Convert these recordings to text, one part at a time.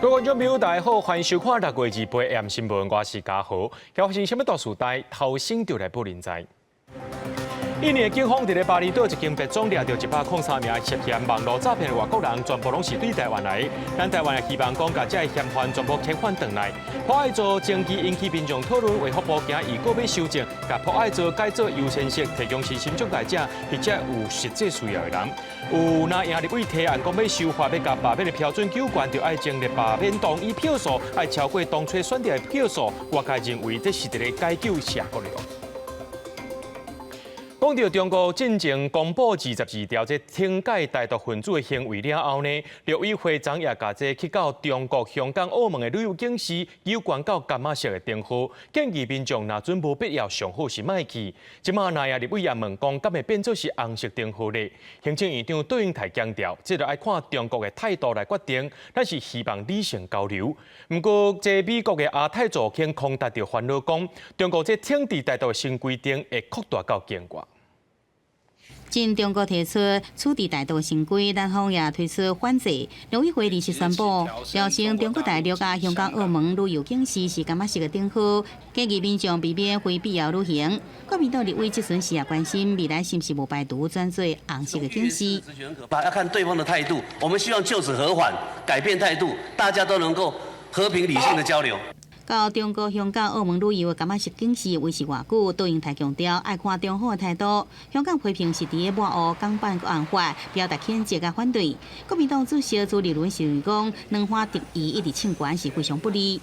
各位觀眾朋友，大家好，歡迎收看六月28 AM 新聞，我是嘉豪。今發生啥物大事代，頭先就來報您知。印尼的警方佇咧巴厘島一間別莊掠著103名涉嫌網路詐騙的外國人，全部攏是對台灣來的。咱台灣也希望講，共這个嫌犯全部遣返轉來。朴愛做爭議引起民眾討論，衛福部今預告欲修正，共朴愛做改做優先式，提供身心障礙者或者有實際需要的人。有藍營立委提案講欲修法，欲共罷免的標準糾懸，就愛成立罷免同意票數，愛超過當初選擇的票數。外界認為這是佇咧解救謝國樑。講著中國進前公布22條這懲戒台獨分子的行為了後呢，陸委會昨也共這去到中國香港、澳門的旅遊警示有關到柑仔色的燈號，建議民眾若準無必要，上好是莫去。這馬藍營立委也問講，敢會變做是紅色燈號咧？行政院長卓榮泰強調，這著愛看中國的態度來決定，咱是希望理性交流。毋過，這美國的亞太助卿康達就煩惱講，中國這懲治台獨的新規定會擴大到境外。前中國提出處置台獨新規，南方也推出反制。陸委會臨時宣布，調整中國大陸佮香港、澳門旅遊警示是柑仔色的燈號，建議民眾避免非必要旅行。國民黨立委質詢時也關心，未來是毋是無排除轉做紅色的警示。要看對方的態度，我們希望就此和緩，改變態度，大家都能夠和平理性的交流。到中國香港、澳門旅遊的柑仔色警示維持偌久？卓榮泰強調愛看中方的態度。香港批評是佇咧抹烏港版國安法，表達譴責佮反對。國民黨主席朱立倫是講，兩岸敵意一直衝懸是非常不利。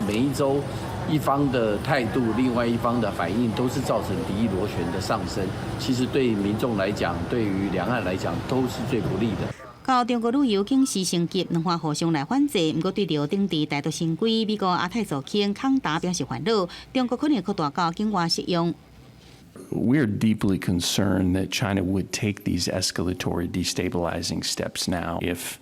每一周一方的態度，另外一方的反應，都是造成敵意螺旋的上升。其實對民眾來講，對於兩岸來講，都是最不利的。到中國旅遊警示升級，兩岸互相來反制。毋過對著懲治台獨新規，美國亞太助卿康達表示煩惱，中國可能擴大到境外適用。 We are deeply concerned that China would take these escalatory, destabilizing steps now. If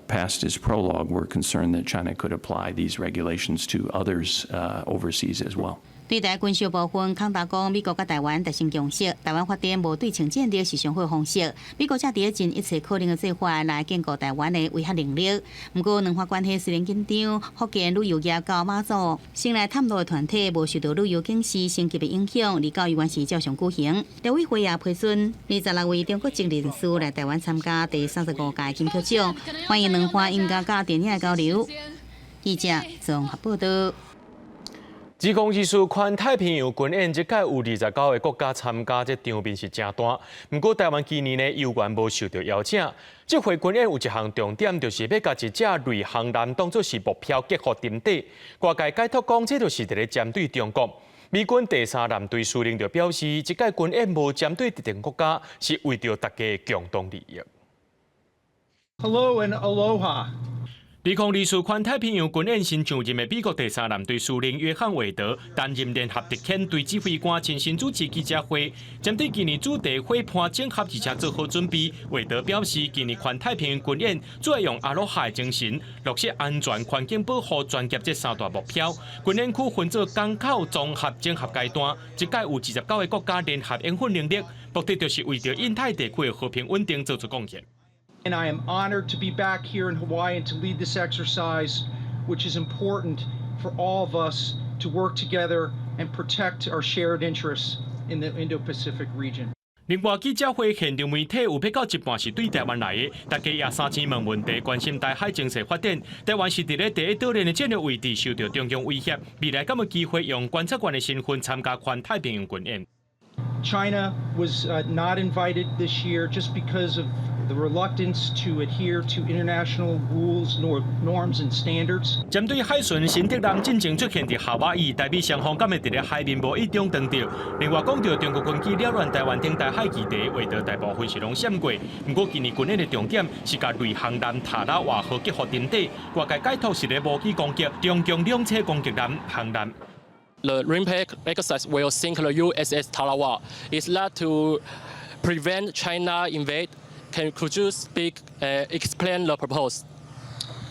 past is prologue, we're concerned that China could apply these regulations to others overseas as well. 對台軍售部分，康達講，美國佮台灣達成共識，台灣發展無對稱戰略是上好方式。美國正佇咧盡一切可能的做法來堅固台灣的威嚇能力。毋過，兩岸關係雖然緊張，福建旅遊業到馬祖先來探路的團體無受到旅遊警示升級的影響，離九猶原是照常舉行。陸委會也批准26位中國籍人士來台灣參加第35屆金曲獎，歡迎兩岸音樂佮電影的交流。記者綜合報道。2024環太平洋軍演，這屆有29個國家參加，這場面是誠大。毋過台灣今年呢，猶原無受著邀請。這回軍演有一項重點，就是欲共一隻銳航艦當做是目標擊予沉底。外界解讀講，這就是佇咧針對中國。美軍第三艦隊司令就表示，這屆軍演無針對特定國家，是為著大家共同利益。 Hello and aloha。2024環太平洋軍演新上任的美國第三艦隊司令約翰韋德擔任聯合特遣隊指揮官，親身主持記者會，針對今年主題伙伴整合，而且做好準備。韋德表示，今年環太平洋軍演主要用阿羅哈精神，落實安全、環境保護、團結這三大目標。軍演區分做港口綜合整合階段，這屆有29個國家聯合演訓能力，目的就是為著印太地區的和平穩定做出貢獻。 And I am honored to be back here in Hawaii and to lead this exercise, which is important for all of us to work together and protect our shared interests in the Indo-Pacific region. 另外，記者會現場媒體有欲到一半是對台灣來的，大家也三聲問問題，關心台海情勢發展。台灣是佇咧第一島鏈的戰略位置受著中共威脅，未來敢有機會用觀察員的身份參加環太平洋軍演？ China was not invited this year just because of the reluctance to adhere to international rules, norms and standards. 針對海巡新德艦進前出現佇夏威夷，台美雙方敢會佇咧海面無意中撞著？另外講著中國軍機擾亂台灣頂台海基地，韋德大部分是攏閃過。毋過今年軍演的重點是共銳航艦塔拉瓦號擊予沉底，外界解讀是咧模擬攻擊中共兩棲攻擊艦航艦。 The RIMPAC exercise will sink the USS Tarawa. Is that to prevent China invade? Could you explain the purpose?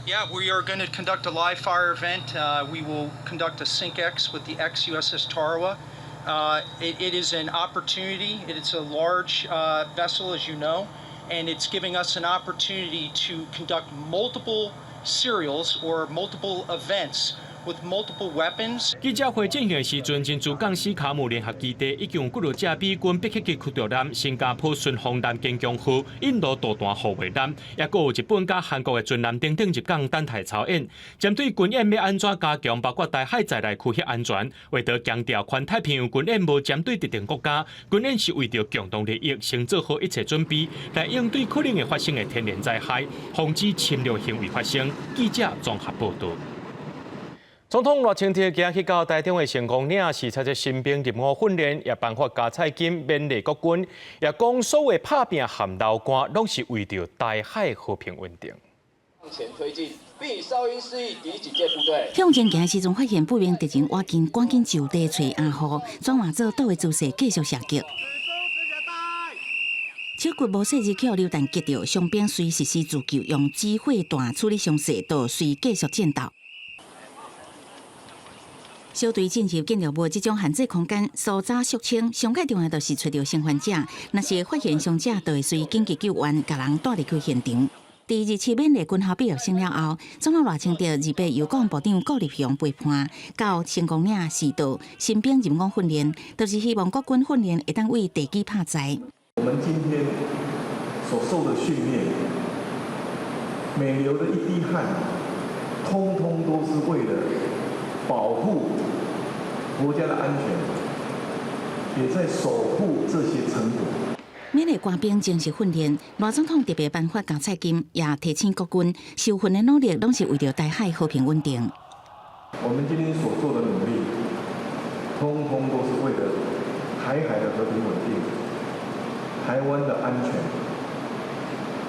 Yeah, we are going to conduct a live fire event. We will conduct a SINKEX with the ex-USS Tarawa. It is an opportunity. It's a large vessel, as you know, and it's giving us an opportunity to conduct multiple Serials or multiple events with multiple weapons。記者會進行時陣，真珠港史卡姆聯合基地已經有幾落隻美軍迫擊機驅逐艦、新加坡順風艦堅強號、印度導彈護衛艦，抑閣有日本佮韓國的巡艦等等入港等待操演。針對軍演欲按怎加強，包括台海在內區域安全，魏德強調，環太平洋軍演無針對特定國家，軍演是為著共同利益，先做好一切準備來應對可能會發生的天然災害，防止侵略行為發生。記者綜合報導。總統賴清德今日去到台中的成功嶺視察這新兵入伍訓練，也頒發加菜金勉勵國軍，也講所謂拍拚和流汗，攏是為著台海和平穩定。向前推進，並哨音示意敵警戒部隊。向前行時陣，發現不明敵人倚近，趕緊就地揣掩護，轉換做倒的姿勢繼續射擊。手骨無細緻予榴彈擊著，傷兵隨實施自救，用止血帶處理傷勢，就隨繼續戰鬥。小隊進入建築物這種限制空間，搜查肅清，上蓋重要就是揣著生還者。若是發現傷者，就會隨緊急救援，共人帶離開現場。佇27勉勵軍校畢業生了後，總統賴清德28由國防部長顧立雄陪伴到成功嶺視導新兵入伍訓練，就是希望國軍訓練會當為地基拍在。我們今天所受的訓練，每流的一滴汗，通通都是為了保護國家的安全，也在守護這些成果。勉勵官兵正式訓練，賴總統特別頒發加菜金，也提醒國軍受訓的努力，攏是為著台海和平穩定。我們今天所做的努力，通通都是為了台海的和平穩定、台灣的安全，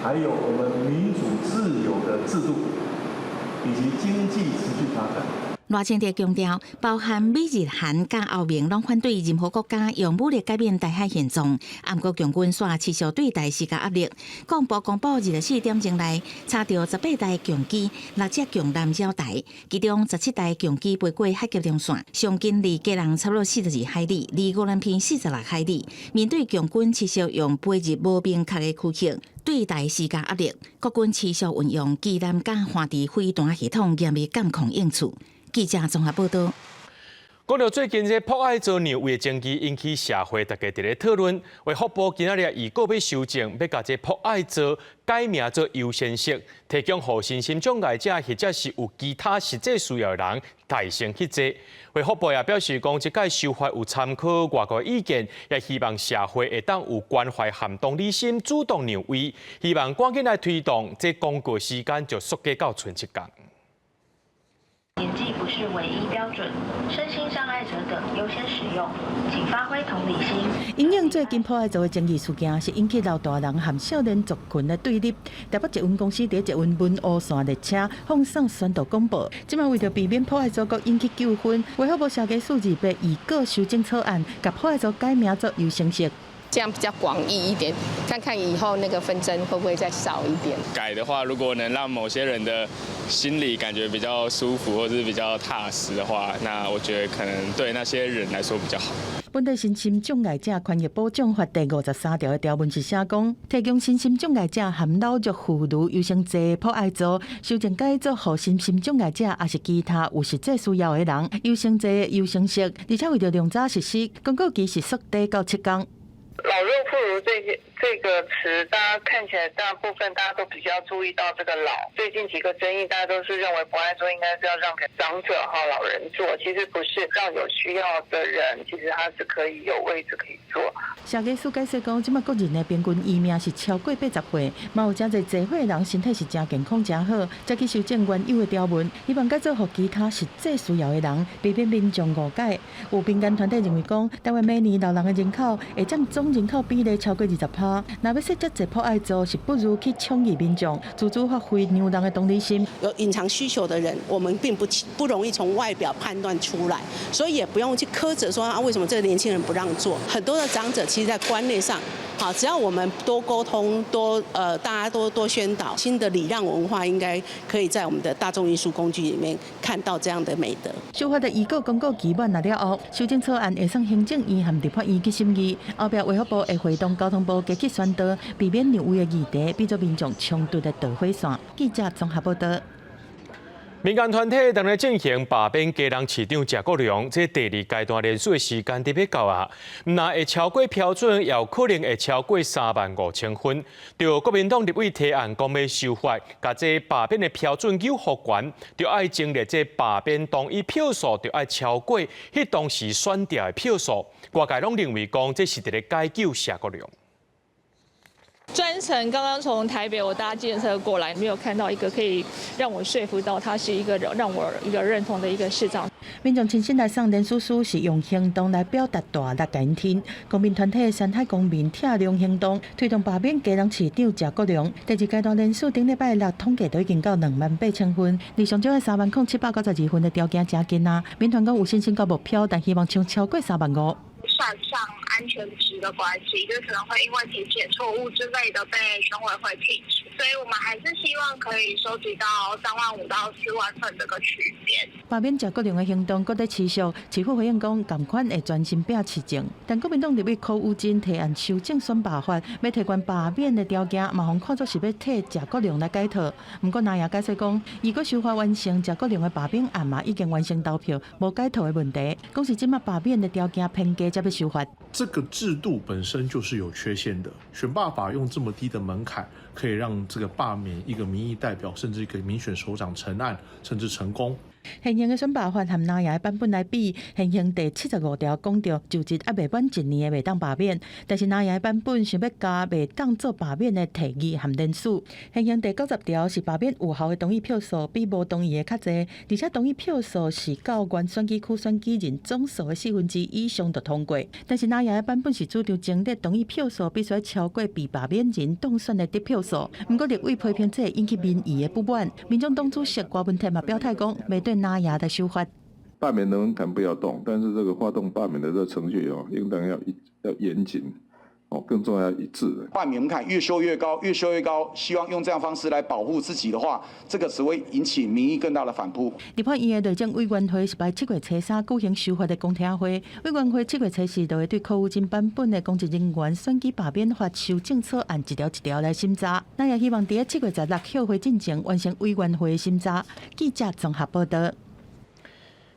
還有我們民主自由的制度，以及經濟持續發展。賴清德強調，包含美日韓佮歐盟攏反對任何國家用武力改變台海現狀。毋過共軍煞持續對台施加壓力。國防部公布24點鐘內查著18台共機、六隻共艦繞台，其中17台共機飛過海峽中線，上近離基隆差不多42海里，離宜蘭縣46海里。面對共軍持續用飛入無明確的區域對台施加壓力，國軍持續運用機艦佮環地飛彈系統嚴密監控應處。記者綜合報導。講到最近這博愛座讓位爭議引起社會大家佇咧討論，衛福部今仔日預告欲修正，欲共這博愛座改名做優先席，提供予身心障礙者或者是有其他實際需要的人代先去坐。衛福部也表示講，這擺修法有參考外國意見，也希望社會會當有關懷和同理心，主動讓位，希望趕緊來推動，這公告時間就縮減到賰7工。年紀不是唯一標準，身心障礙者等優先使用，請發揮同理心。因應最近博愛座的爭議事件，是引起老大人和少年族群的對立。台北捷運公司佇捷運文湖線列車放送宣導廣播，這擺為著避免博愛座閣引起糾紛，衛福部社企署28預告修正草案，共博愛座改名做優先席。這樣比較廣義一點，看看以後那個紛爭會不會再少一點。改的話，如果能讓某些人的心裡感覺比較舒服，或是比較踏實的話，那我覺得可能對那些人來說比較好。本地身心障礙者權益保障法第53條的條文是寫講，提供身心障礙者和老弱婦孺優先坐博愛座，修正改做予身心障礙者，抑是其他有實際需要的人優先坐優先席，而且為著量早實施，公告期是縮短到7工。老弱婦孺這些這個詞，大家看起來大部分大家都比較注意到這個老。最近幾個爭議，大家都是認為博愛座應該是要讓給長者哈老人坐，其實不是，讓有需要的人，其實他是可以有位置可以坐。社企署解釋講，這擺國人的平均餘命是超過80歲，嘛有誠濟濟歲人身體是誠健康誠好，才去修正原有的條文，希望改做予其他實際需要的人，避免民眾誤解。有民間團體認為講，台灣每年老人的人口會佔總人口比例超過20%，若欲設遮濟博愛座，是不如去倡議民眾自主發揮讓人的同理心。有隱藏需求的人，我們並不容易從外表判斷出來，所以也不用去苛責說啊，為什麼這個年輕人不讓座？很多的長者其實，在觀念上，好，只要我們多溝通，多大家多多宣導，新的禮讓文化，應該可以在我們的大眾運輸工具裡面看到這樣的美德。修法的預告公告期滿了後，修正草案會送行政院和立法院去審議，後壁衛福部會會同交通部加去宣導，避免讓位的議題變做民眾衝突的導火線。記者綜合報導。民間團體當咧進行罷免基隆市長謝國樑，這第二階段聯署的時間特別到啊，毋但會超過標準，也有可能會超過35,000份。就國民黨立委提案講欲修法，共這罷免的標準予予懸，就愛整理這罷免同意票數，就愛超過彼當時選調的票數。外界攏認為講這是佇咧解救謝國樑。專程剛剛從台北我搭計程車過來，沒有看到一個可以讓我說服到他是一個讓我一個認同的一個市長。民眾親身來送聯署書，是用行動來表達大力共𪜶挺。公民團體山海公民拆梁行動，推動罷免基隆市長謝國樑。第二階段聯署頂禮拜六統計都已經到28,000份，離上少的30,792份的條件誠近啊。民團講有信心到目標，但希望衝超過3萬5。算上安全值的關係，就可能會因為填寫錯誤之類的被選委會剔除，所以我們還是希望可以收集到3萬5到4萬份這個區間。罷免謝國樑的行動閣咧持續，市府回應講，仝款會專心拼市政。但國民黨立委柯宇禎提案修正選罷法，欲提懸罷免的條件，嘛予看作是欲替謝國樑來解套。毋過藍營解釋講，如果修法完成，謝國樑的罷免案嘛已經完成投票，無解套的問題。講是這馬罷免的條件偏低，才欲修法。這個制度本身就是有缺陷的。選罷法用這麼低的門檻，可以讓這個罷免一個民意代表，甚至一個民選首長成案，甚至成功。現行的選罷法和藍營的版本來比，現行第75條講著就職猶未滿一年的袂當罷免，但是藍營的版本想欲加袂當做罷免的提議和聯署。現行第90條是罷免有效的同意票數比無同意的較濟，而且同意票數是到原選舉區選舉人總數的四分之一以上就通過。但是藍營的版本是主張增列同意票數必須超過被罷免人當選的得票數。毋過立委批評這會引起民意的不滿，民眾黨主席郭文鐵嘛表態講，袂對藍營的修法。罷免的門檻不要動，但是這個發動罷免的這個程序哦，應當要嚴謹哦，更重要一致。罷免門檻越修越高，越修越高，希望用這樣方式來保護自己的話，這個只會引起民意更大的反撲。立法院的內政委員會是排7月初三舉行修法的公聽會，委員會7月初四就會對柯宇禎版本的公職人員選舉罷免法修正草案一條一條來審查。咱也希望佇7月16休會進前完成委員會的審查。記者綜合報道。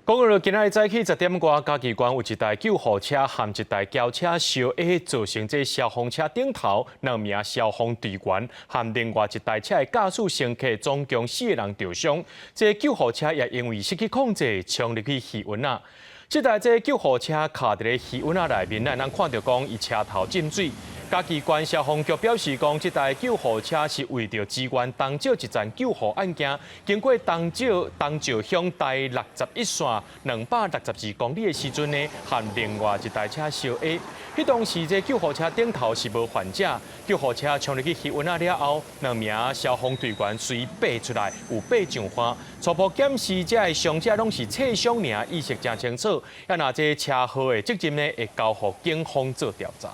講到今仔日早起10點外，嘉義縣有一台救護車和一台轎車相挨，造成這消防車頂頭兩名消防隊員和另外一台車的駕駛乘客總共四个人著傷。這救護車也因為失去控制，衝入去魚塭仔。這台這救護車卡佇咧魚塭仔內面，咱看著講伊車頭浸水。嘉義縣消防局表示講，這台救護車是為著支援東石一層救護案件，經過東石鄉台61線262公里的時陣呢，和另外一台車相挨。彼當時這救護車頂頭是無患者，救護車衝入去魚塭仔了後，兩名消防隊員隨爬出來，有爬上岸。初步檢視，這个傷者攏是擦傷爾，意識誠清楚。啊，若這車禍的責任呢，會交予警方做調查。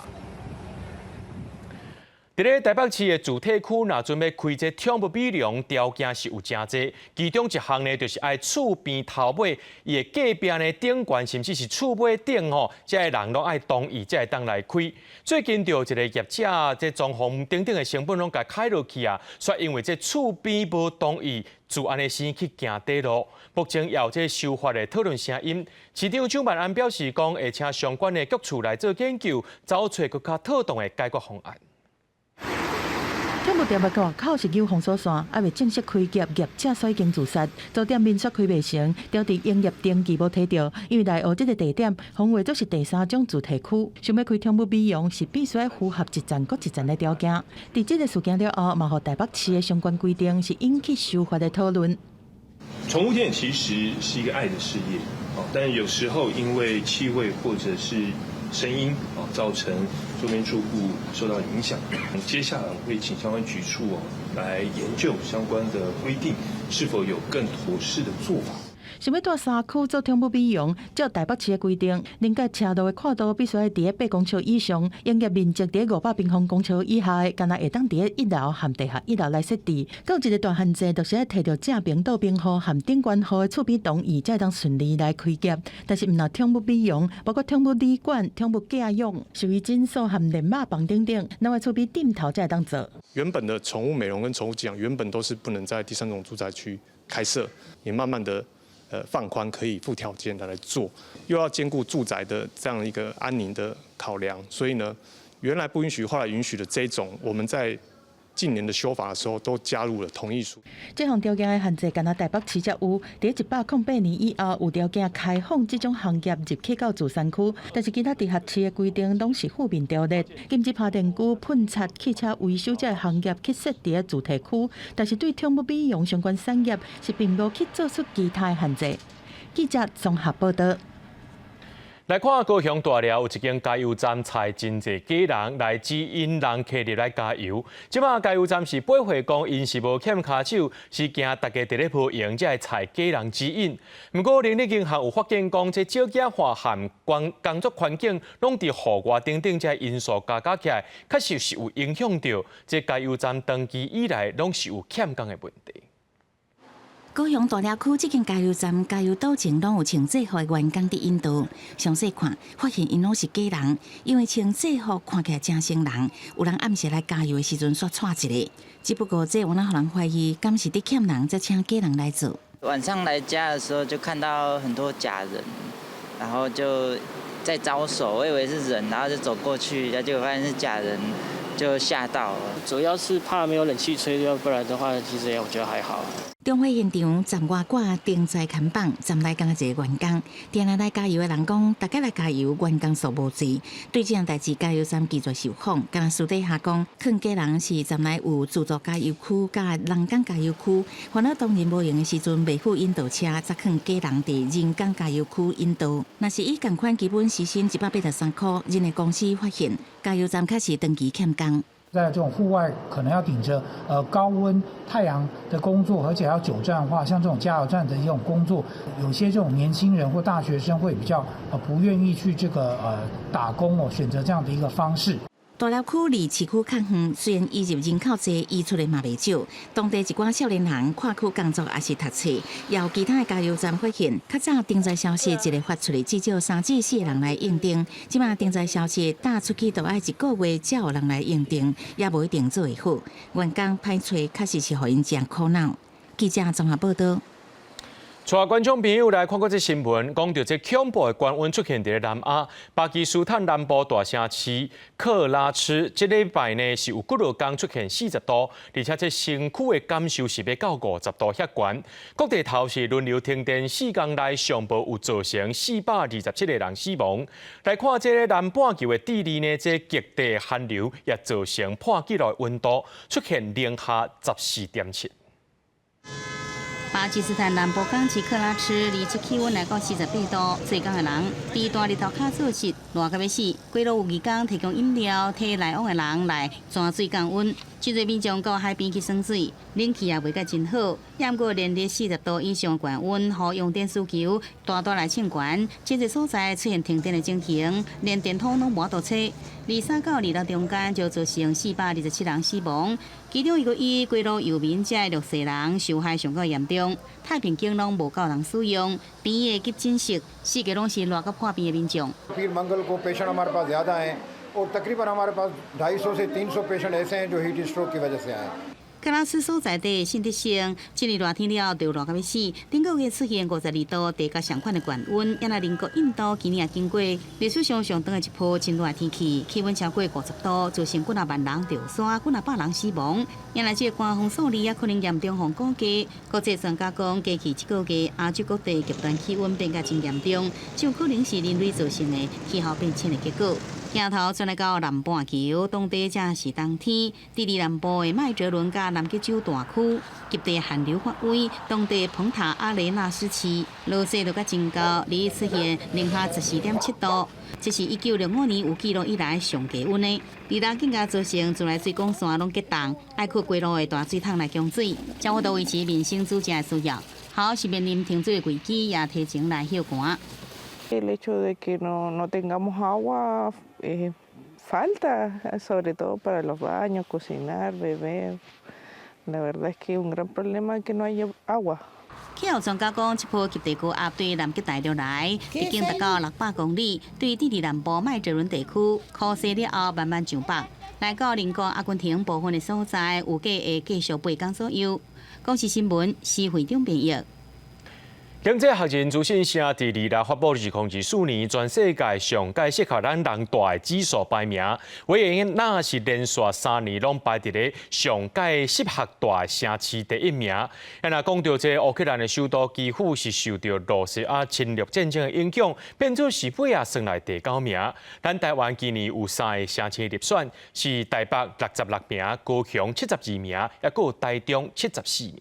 佇咧台北市的住宅區，若準備開這寵物美容，條件是有誠濟。其中一項呢，就是愛厝邊頭尾，伊的隔壁呢頂懸，甚至是厝尾頂吼，這个人攏愛同意，才會當來開。最近就有一个業者，這裝潢等等的成本攏共開落去啊，卻因為這厝邊無同意，就按呢先去行短路。目前也有這修法的討論聲音。市長蔣萬安表示講，會請相關的局處來做研究，找出閣較妥當的解決方案。寵物店的外口是有封鎖線，猶未正式開業，業者煞已經自殺。租店民宿開袂成，著佇營業登記無提著，因為內湖這个地點，予人話做是第三種住宅區，想欲開寵物美容是必須愛符合一層閣一層的條件。佇這个事件了後，嘛予台北市的相關規定是引起修法的討論。寵物店其實是一個愛的事業，但有時候因為氣味或者是聲音啊，造成周邊住戶受到影響。接下來我會請相關局處哦來研究相關的規定，是否有更妥適的做法。想欲蹛三區做寵物美容，照台北市的規定，臨界車路的闊度必須愛佇咧8公尺以上，營業面積佇咧500平方公尺以下的，干焦會當佇咧一樓和地下一樓來設置。閣有一個大限制，就是愛提著正爿倒冰戶和頂懸戶的厝邊同意，才會當順利來開業。但是毋但寵物美容，包括寵物旅館、寵物寄養、獸醫診所和練馬房等等，若愛厝邊頂頭才會當做。原本的寵物美容跟寵物寄養原本都是不能在第三種住宅區開設，也慢慢的放寬，可以附條件的來做，又要兼顧住宅的這樣一個安寧的考量，所以呢，原來不允許，後來允許的這種，我們在近年的修法的時候都加入了同意書。這項條件的限制，干焦台北市才有。佇108年以後，有條件開放這種行業入去到住山區，但是其他直轄市的規定攏是負面條例，禁止拍電機、噴漆、汽車維修這个行業去設佇咧住宅區，但是對寵物美容相關產業是並無去做出其他的限制。記者綜合報道。來看高雄大寮有一間加油站，載真濟假人來指引人客入來加油。這擺加油站是駁回講，𪜶是無欠跤手，是驚大家佇咧無閒，才會採假人指引。毋過人力銀行有發現講，這少子化和工作環境攏佇戶外等等這因素加加起來，確實是有影響著這加油站長期以來攏是有欠工的問題。高雄大寮區這間加油站加油倒前攏有穿制服的員工佇引導，詳細看發現𪜶攏是假人，因為穿制服看起來誠生人，有人暗時來加油的時陣煞掣一个，只不過這有哪予人懷疑，敢是佇欠人才請假人來做。晚上來加的時候就看到很多假人，然後就在招手，我以為是人，然後就走過去，結果發現是假人，就嚇到了。主要是怕沒有冷氣吹，要不然的話，其實我覺得還好。中火現場站外掛燈在看板，站內敢若一个員工，定定來加油的人講，逐家來加油，員工數無濟。對這項代誌，加油站拒絕受訪，敢若私底下講，囥假人是站內有自助加油區佮人工加油區，煩惱當人無閒的時陣，袂付引導車，則囥假人佇人工加油區引導。若是以仝款基本時薪183塊，人力公司發現加油站確實長期欠工。在這種戶外可能要頂着高溫太陽的工作，而且要久站的話，像這種加油站的一種工作，有些這種年輕人或大學生會比較不願意去這個打工哦，選擇這樣的一個方式。大寮區離市區較遠，雖然移入人口濟，移出的嘛袂少。當地一寡少年人跨區工作抑是讀冊，也有其他的加油站發現，較早燈在消息一个發出去至少3至4个人來應徵，這擺燈在消息打出去都愛一個月才有人來應徵，也無一定做會好。員工歹揣，確實是予𪜶誠苦惱。記者綜合報道。帶觀眾朋友來看過這新聞，講著這恐怖的高溫出現佇咧南亞，巴基斯坦南部大城市克拉赤，這禮拜呢是有幾落工出現40度，而且這身軀的感受是欲到50度遐懸。各地頭是輪流停電，4工內上報有造成427個人死亡。來看這个南半球的智利呢，這極地寒流也造成破紀錄溫度，出現零下14.7。巴基斯坦南部港市克拉赤，二七氣溫來到48度，做工的人佇大日頭跤做事，熱甲欲死。街路有義工提供飲料，替來往的人來轉水降溫。真濟民眾到海邊去耍水，冷氣也袂閣真好。毋過連日40度以上高溫，予用電需求大大來衝懸，真濟所在出現停電的情形，連電筒攏無法度揣。23到26中間就造成427人死亡，其中一個以街路遊民這弱勢人受害上較嚴重。太平間攏無夠人使用，病院的急診室四界攏是熱甲破病的民眾。 पीर मंगल को पेशेंट हमारे पास ज़्यादा हैं और तकरीबन हमारे पास 250 से 300 पेशेंट ऐसे हैं जो हीट स्ट्रोक की वजह से आए हैं。克拉斯所在地信德省，這日熱天了就熱甲欲死，頂個月出現52度，地較上懸的高溫。也若鄰國印度今年也經過歷史上上長的一波真熱天氣，氣溫超過50度，造成幾若萬人著沙，幾若百人死亡。也若這个寒風數字也可能嚴重予估計。國際專家講，過去這個月亞洲各地極端氣溫變甲真嚴重，就可能是人類造成的氣候變遷的結果。鏡頭轉來到南半球，當地正是冬天。智利南部的麥哲倫佮南極洲大區，極地寒流發威，當地蓬塔阿雷納斯市落雪落甲真厚，二出現零下14.7度，這是1965年有記錄以來上低溫的。二六更加造成自來水管線攏結凍，愛靠街路的大水桶來供水，才有法度維持民生煮食的需要。學校是面臨停水的危機，也提前來歇寒。 El hecho de que no tengamos agua falta, sobre todo para los baños, cocinar, beber. La verdad es que es un gran problema que no haya agua. 氣候專家講，這波極地高壓對南極大陸來，已經達到600公里，對智利南部麥哲倫地區，箍西了後慢慢上北，來到鄰國阿根廷部分的所在，預計會繼續8工左右。公視新聞，施會長編譯。經濟學人資訊社佇26發布2024年全世界上蓋適合咱人蹛的指數排名，維也納是連續3年攏排佇咧上蓋適合蹛的城市第一名。啊，若講著這烏克蘭的首都基輔是受著俄羅斯侵略戰爭的影響，變做是尾仔算來第九名。咱台灣今年有三个城市入選，是台北66名、高雄72名，抑閣有台中74名。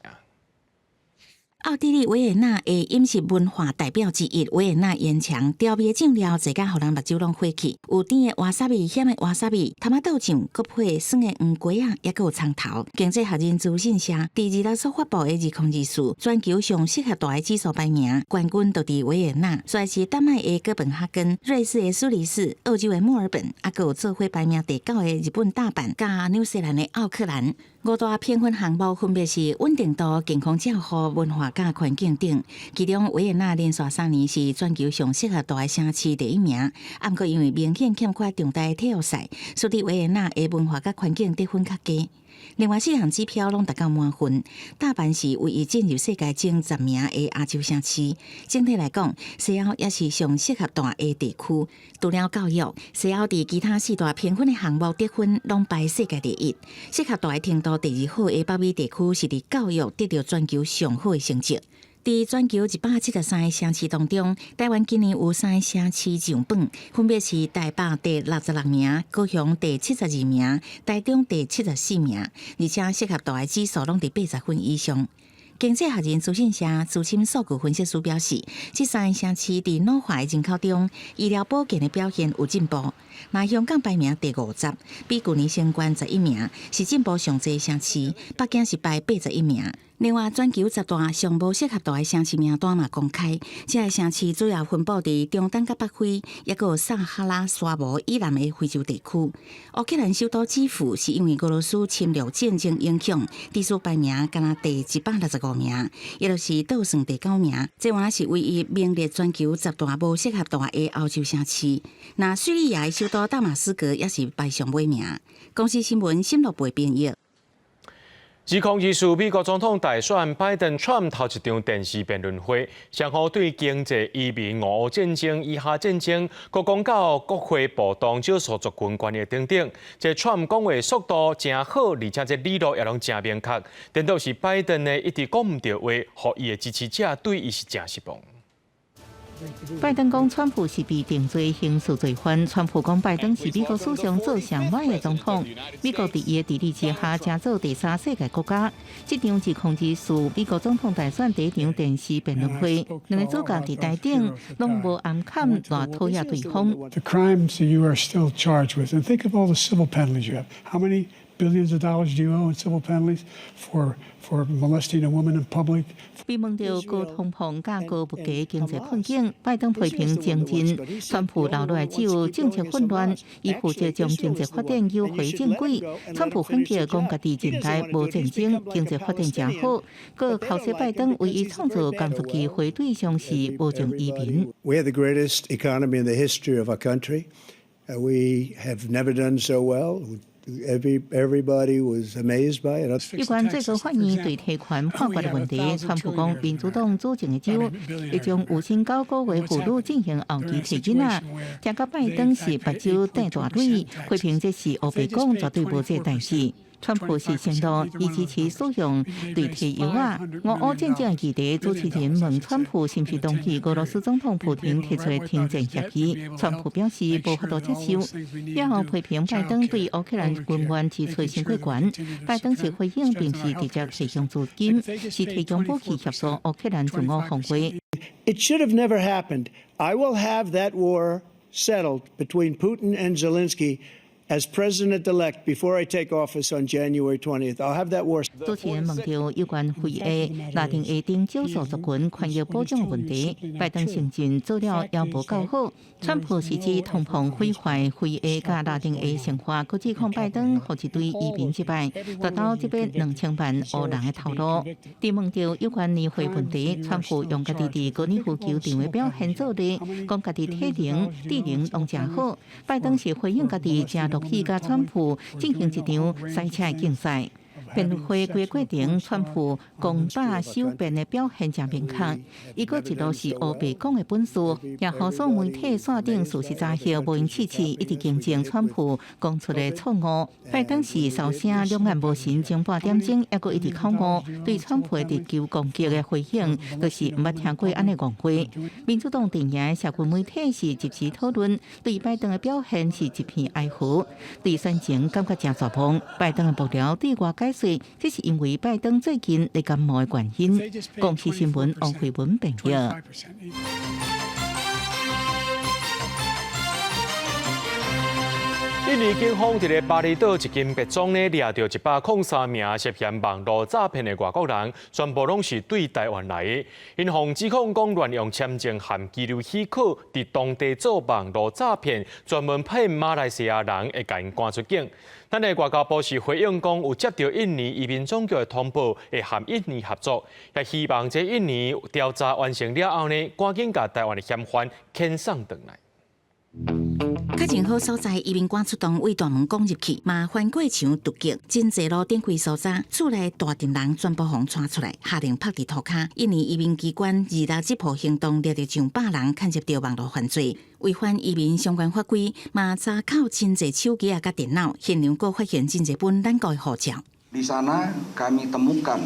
奧地利維也納的飲食文化代表之一，維也納煙腸調味的醬料濟甲予人目睭攏火去，有甜的瓦薩比、鹹的瓦薩比、頭仔豆醬，閣配酸的黃瓜仔，抑閣有蔥頭。經濟學人資訊社佇26所發布的2024全球上適合蹛的指數排名，冠軍就佇維也納，再是丹麥的哥本哈根、瑞士的蘇黎世、澳洲的墨爾本，抑閣有做伙排名第九的日本大阪，佮紐西蘭的奧克蘭。五大評分項目分別是穩定度、健康照護、文化佮環境等。其中維也納連續3年是全球上適合蹛的城市第一名，毋過因為明顯欠缺重大體育賽，使得維也納的文化佮環境得分較低。另外四項指標攏達到滿分。大阪是唯一進入世界前10名的亞洲城市。整體來講，西歐也是上適合蹛的地區。除了教育，西歐佇其他四大評分的項目得分攏排世界第一。適合蹛的程度第二好的北美地區是佇教育得著全球上好的成績。佇全球173個城市當中，台灣今年有三个城市上榜，分別是台北第66名、高雄第72名、台中第74名，而且適合蹛的指數攏佇80分以上。經濟學人資訊社資深數據分析師表示，這三個城市佇老化的人口中，醫療保健的表現有進步。若香港排名第50，比舊年升懸11名，是進步上濟城市。北京是排81名。另外，全球十大上無適合蹛的城市名單嘛公開，這个城市主要分布佇中東佮北非，抑閣有撒哈拉沙漠以南的非洲地區。烏克蘭首都基輔是因為俄羅斯侵略戰爭影響，指數排名干焦第165名，也就是倒算第九名。這原來是唯一名列全球十大無適合蹛的歐洲城市。若敘利亞的首都大馬士革也是排上尾名。公視新聞新樂貝編譯。2024美國總統大選，拜登、川普頭一場電視辯論會，雙方對經濟、移民、俄烏戰爭、以哈戰爭，閣講到國會暴動、少數族群權益等等。這川普講話速度誠好，而且這理路也攏誠明確。顛倒是拜登呢，一直講毋著話，予伊的支持者對伊是誠失望。拜登講，川普是被定罪刑事罪犯。川普講，拜登是美國史上做上歹的總統。美國佇伊的治理之下，成做第三世界國家。這場2024美國總統大選第一場電視辯論會，兩个主角佇台頂攏無暗崁來討厭對方。 The crimes you are still charged with, and think of all the civil penalties you have. How many billions of dollars do you owe in civil penalties for molesting a woman in public? 被問到高通膨佮高物價經濟困境，拜登批評前任川普留落來只有政策混亂，伊負責將經濟發展誘回正軌。川普反擊講家己任內無戰爭，經濟發展誠好。閣剾洗拜登唯一創造工作機會對象是無證移民。 We have the greatest economy in the history of our country. We have never done so well. Everybody was amazed by it. 有關最高法院對提權判決的問題，川普講民主黨主政的州會將有薪9個月婦女進行後期提囡仔，聽講拜登是目睭瞪大蕊，批評這是烏白講，絕對無這代誌。川普是承諾伊支持使用對提藥仔。俄烏戰爭議題，主持人問川普是毋是同意俄羅斯總統普廷提出的停戰協議，川普表示無法度接受，也後批評拜登對烏克蘭軍援支出傷過懸。拜登是回應，並是直接提供資金，是提供武器協助烏克蘭自我防衛。 It should have never happened. I will have that war settled between Putin and Zelensky. As president-elect, before I take office on January 20th, I'll have that war. 主持人問到有關非裔、拉丁裔等少數族群權益保障的問題，拜登承認做了猶無夠好。川普是指通膨毀壞非裔佮拉丁裔生活，閣指控拜登予一堆移民失敗，達到這筆2000萬烏人的頭路。佇問到有關年歲問題，川普用家己佇高爾夫球場的表現做例，講家己體能、智能攏誠好。拜登是回應家己誠樂意佮川普進行一場賽車的競賽。辯論會規個過程，川普攻打守辯的表現誠明確，伊閣一路是烏白講的本事，也予所有媒體線頂事實查核無閒試試，一直更正川普講出的錯誤。拜登是聲稱兩眼無神，前半點鐘猶閣一直口誤，對川普的直球攻擊的回應，就是毋捌聽過按呢戇話。民主黨陣營的社群媒體是即時討論，對拜登的表現是一片哀嚎，對選情感覺誠絕望。拜登的幕僚對外解釋，這是因為拜登最近咧感冒的原因。公視新聞王慧文編譯。印尼警方佇咧巴厘島一間別莊呢，掠著103名涉嫌網路詐騙的外國人，全部攏是對台灣來的。𪜶予指控講亂用簽證和居留許可，佇當地做網路詐騙，專門騙馬來西亞人會共𪜶趕出境。咱的外交部是回應講，有接著印尼移民總局的通報，會和印尼合作，也希望這印尼調查完成了後呢，趕緊共台灣的嫌犯遣送轉來。較真好所在，移民官出動對大門攻入去，嘛翻過牆突擊，真濟路頂開搜查，厝內大陣人全部予𤆬出來，下令拍佇塗跤。印尼移民機關26這波行動，掠著上百人，牽涉著網路犯罪，違反移民相關法規，嘛查扣真濟手機仔佮電腦，現場閣發現真濟本咱國的護照。 Di sana kami temukan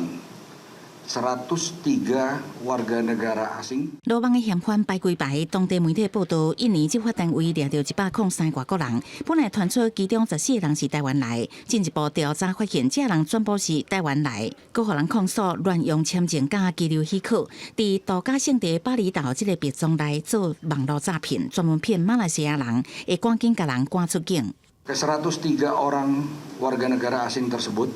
103 warga negara asing。落網的嫌犯排規排，當地媒體報導，印尼執法單位掠著103外國人，本來傳出其中14個人是台灣來，進一步調查發現，這人全部是台灣來，閣予人控訴亂用簽證佮居留許可，佇度假勝地巴厘島這個別莊內做網路詐騙，專門騙馬來西亞人，會趕緊共人趕出境。 Ke 103 orang warga negara asing tersebut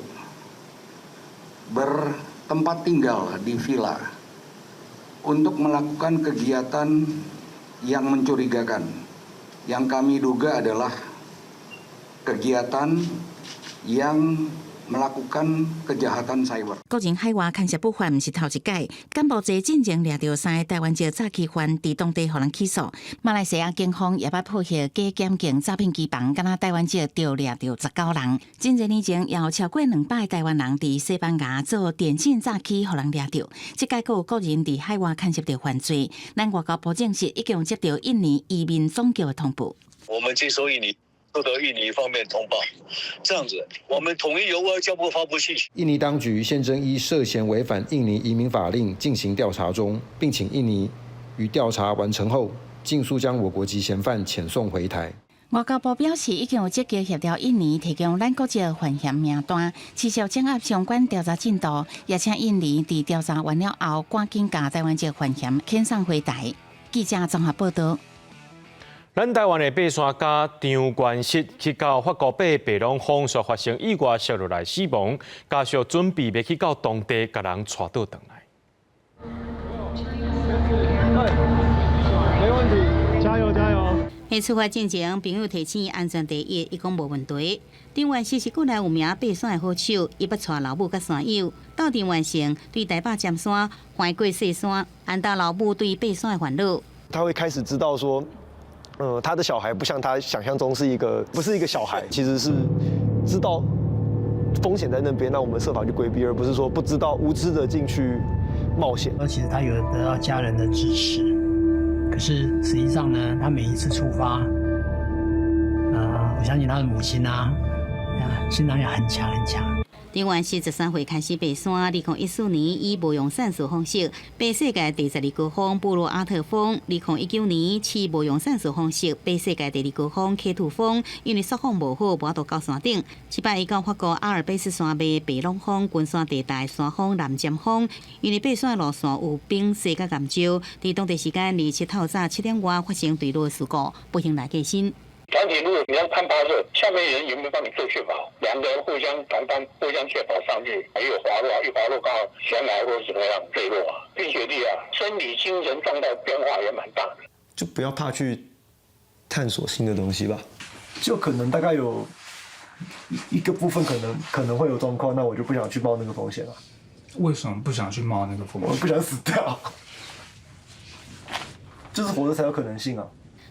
bertempat tinggal di villa untuk melakukan kegiatan yang mencurigakan, yang kami duga adalah kegiatan yang melakukan kejahatan cyber。國人海外牽涉不法，毋是頭一擺。柬埔寨進前掠著三個台灣籍詐欺犯，佇當地予人起訴。馬來西亞警方也捌破獲假檢警詐騙機房，敢若台灣籍就掠著19人。真濟年前，也有超過200個台灣人佇西班牙做電信詐欺，予人掠著。這擺閣有國人佇海外牽涉著犯罪，咱外交部證實已經有接著印尼移民總局的通報。我們接收印尼。收到印尼方面通報，這樣子，我們統一由外交部發布信息。印尼當局現正依涉嫌違反印尼移民法令進行調查中，並請印尼於調查完成後，盡速將我國籍嫌犯遣送回台。外交部表示，已經有積極協調印尼提供咱國籍犯嫌名單，持續掌握相關調查進度，也請印尼佇調查完了後，趕緊共台灣籍犯嫌遣送回台。記者綜合報導。咱台灣的爬山家張元實去到法國爬白朗峰，煞發生意外，摔落來死亡，家屬準備欲去到當地，共人𤆬倒轉來。沒問題，加油加油！佇出發進前，朋友提醒安全第一，伊講無問題。張元實是國內有名爬山的好手，伊捌帶老母佮山友鬥陣完成對台北尖山橫過雪山，安撫老母對爬山的煩惱。他會開始知道說，他的小孩不像他想象中是一個，不是一個小孩，其實是知道風險在那邊，那我們設法去規避，而不是說不知道無知的進去冒險。其實他有得到家人的支持，可是實際上呢，他每一次出發，我相信他的母親啊，心臟也很強很強。張元實13歲開始爬山，2014年以無用散術方式爬世界第12高峰布洛阿特峰；2019年試無用散術方式爬世界第2高峰 K2 峰，因為雪況無好，無法度到山頂。這擺伊到法國阿爾卑斯山脈白朗峰群山地帶山峰藍尖峰，因為爬山路線有冰雪佮岩石，佇當地時間27透早7點外發生墜落事故，不幸來過身。團體如果你要攀爬的，下面人有沒有幫你做確保？兩個人互相同攀，互相確保上去，還有滑落，一滑落剛好懸崖或者怎麼樣墜落啊。冰雪地啊，生理精神狀態變化也蠻大的。就不要怕去探索新的東西吧。就可能大概有一個部分可能會有狀況，那我就不想去冒那個風險了。為什麼不想去冒那個風險？我不想死掉，就是活著才有可能性啊。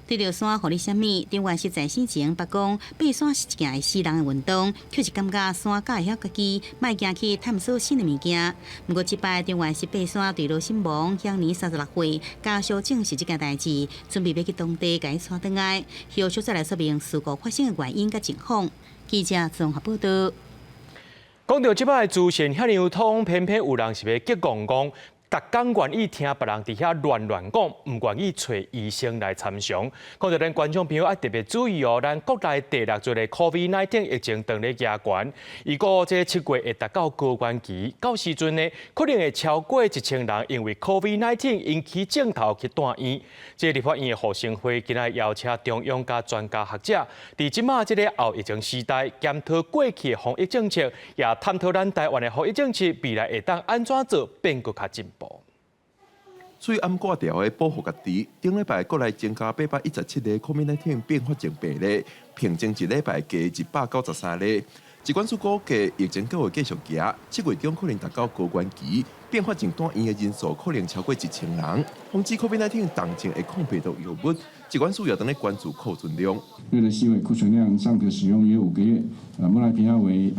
對著山予你啥物？張院士在生前捌講，爬山是一件會死人的運動，卻是感覺山較會曉家己，莫驚去探索新的物件。毋過這擺張院士爬山墜落身亡，享年36歲，家屬證實這件代誌，準備欲去當地共伊帶轉來，後續再來說明事故發生的原因佮情況。記者綜合報道。講著這擺資訊遐爾通，偏偏有人是欲激戇講。逐工願意聽別人佇遐亂亂講，毋願意揣醫生來參詳。講著咱觀眾朋友愛特別注意哦，咱國內第六波的 COVID-19 疫情當咧加懸，預估這七月會達到高原期，到時陣呢，可能會超過1000人因為 COVID-19 引起症頭去蹛院。這立法院的護生會今仔邀請中央佮專家學者，佇這馬這个後疫情時代檢討過去的防疫政策，也探討咱台灣的防疫政策未來會當按怎做變閣較進步。喙罨掛牢的保護家己。頂禮拜國內增加817個 COVID-19 併發症病例，平均一禮拜加193例。疾管署估計疫情閣會繼續行，7月中可能達到高原期，併發症蹛院的人數可能超過1000人。防止 COVID-19 重症的抗病毒藥物，疾管署也當咧關注庫存量。瑞德西韋庫存量尚可使用約5個月，莫奈皮亞韋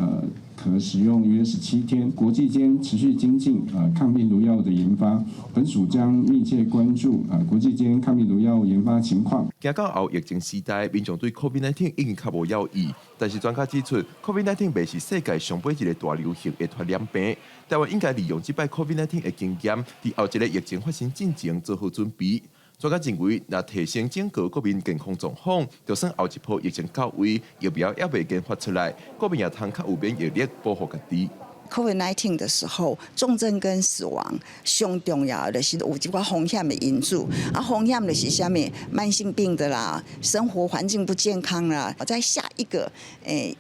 可使用約17天。國際間持續精進抗病毒藥物的研發，本署將密切關注國際間抗病毒藥物研發情況。行到後疫情時代，民眾對 COVID-19 已經較無猶豫，但是專家指出，COVID-19 袂是世界上尾一个大流行的傳染病。台灣應該利用這擺 COVID-19 的經驗，佇後一个疫情發生進前做好準備。專家認為，若提升整個國民健康狀況，就算後一波疫情到位，疫苗猶未研發出來，國民也通較有免疫力保護家己。 COVID-19 的時候，重症跟死亡上重要的是有這個風險的因子，啊，風險就是啥物？慢性病的啦，生活環境不健康啦，在下一個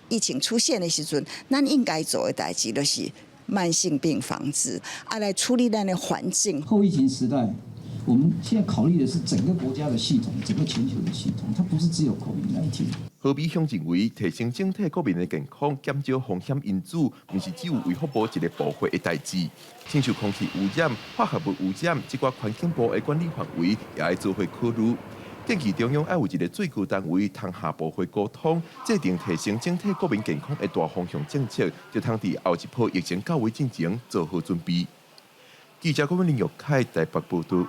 疫情出現的時陣，咱應該做的代誌就是慢性病防治，啊，來處理咱的環境。後疫情時代，我們現在考慮的是整個國家的系統，整個全球的系統，它不是只有 COVID-19。何美鄉認為，提升整體國民的健康，減少風險因子，毋是只有衛福部一个部會的代誌。親像空氣污染、化學物污染，這寡環境部的管理範圍也愛做伙考慮。建議中央愛有一个最高單位，通跨部會溝通，制定提升整體國民健康的大方向政策，就通佇後一波疫情到位進前做好準備。記者郭文林玉凱台北報導。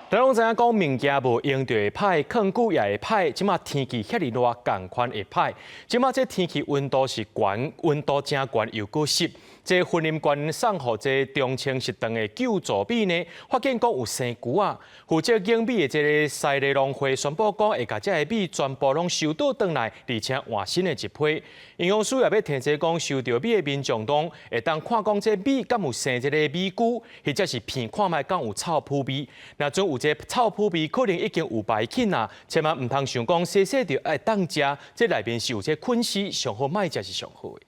大家攏知影講物件無用就會歹，囥久也會歹。這馬天氣遐爾熱，仝款會歹。這馬這天氣溫度是懸，溫度誠懸又閣濕。這雲林縣送予這中清食堂的救助米呢，發現講有生龜仔。負責揀米的這个西螺農會宣布講，會共這个米全部攏收倒轉來，而且換新的一批。營養師也欲提醒講，收著米的民眾當會當看講這米敢有生這个米龜，或者是聞看覓敢有臭腐味。若準有這臭腐味，可能已經有排菌啊，千萬毋通想講洗洗就會當食，這內面是有這菌絲，上好莫食是上好的。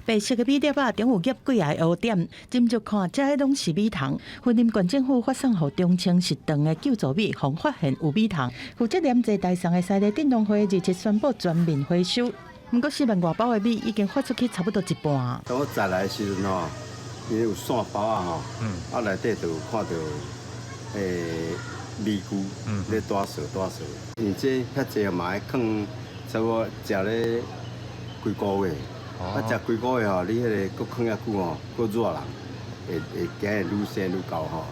白色的米粒仔，頂有夾幾仔個烏點，斟酌看，這个攏是米蟲。雲林縣政府發送予中清食堂的救助米，予發現有米蟲。負責聯濟代送的西螺鎮農會日前宣布全面回收。毋過4萬外包的米已經發出去差不多一半。當我載來的時陣吼，伊有線包仔吼，啊內底就有看著米龜咧大趖大趖，因為這遐濟嘛愛囥差不多食咧幾個月。啊，食幾個月吼，你彼个閣囥遐久吼，閣熱人，會會驚會愈生愈厚吼。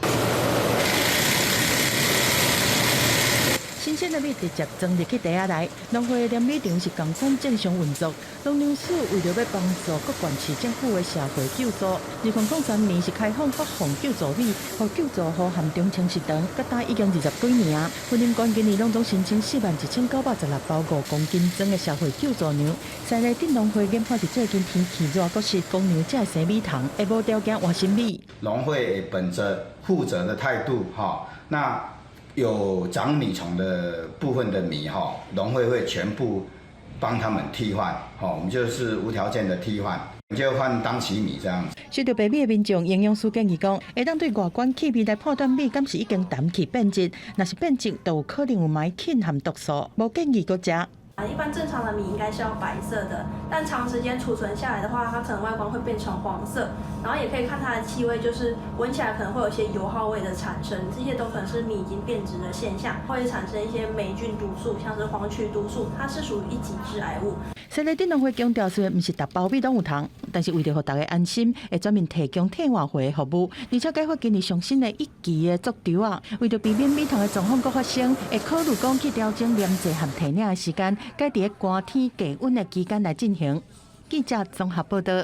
新鮮的米直接裝入去袋仔內，農會的碾米廠是仝款正常運作。農糧署為著欲幫助各縣市政府的社會救助，2003年是開放發放救助米，予救助戶和中清食堂，到今已經20幾年啊。雲林縣今年攏總申請41,916包5公斤裝的社會救助糧。西螺鎮農會研判是最近天氣熱，閣濕，工廠才會生米蟲，會無條件換新米。農會本着負責的態度，哈，那。有長米蟲的部分的米哈，農會會全部幫他們替換，吼，我們就是無條件的替換，就換當期米這樣子。收著白米的民眾，營養師建議講，會當對外觀氣味來判斷米敢是已經陳去變質，若是變質，就有可能有霾菌和毒素，無建議閣食。一般正常的米應該是要白色的，但長時間儲存下來的話，它可能外觀會變成黃色，然後也可以看它的氣味，就是聞起來可能會有一些油耗味的產生，這些都可能是米已經變質的現象，會產生一些黴菌毒素，像是黃曲毒素，它是屬於一級致癌物。西螺鎮農會強調，雖然毋是逐包米攏有蟲，但是為著予大家安心，會專門提供替換貨的服務，而且改發今年上新的一期的作場啊，為著避免米蟲的狀況閣發生，會考慮講去調整驗製和提領的時間，改佇咧寒天低溫的期間來進行。記者綜合報道。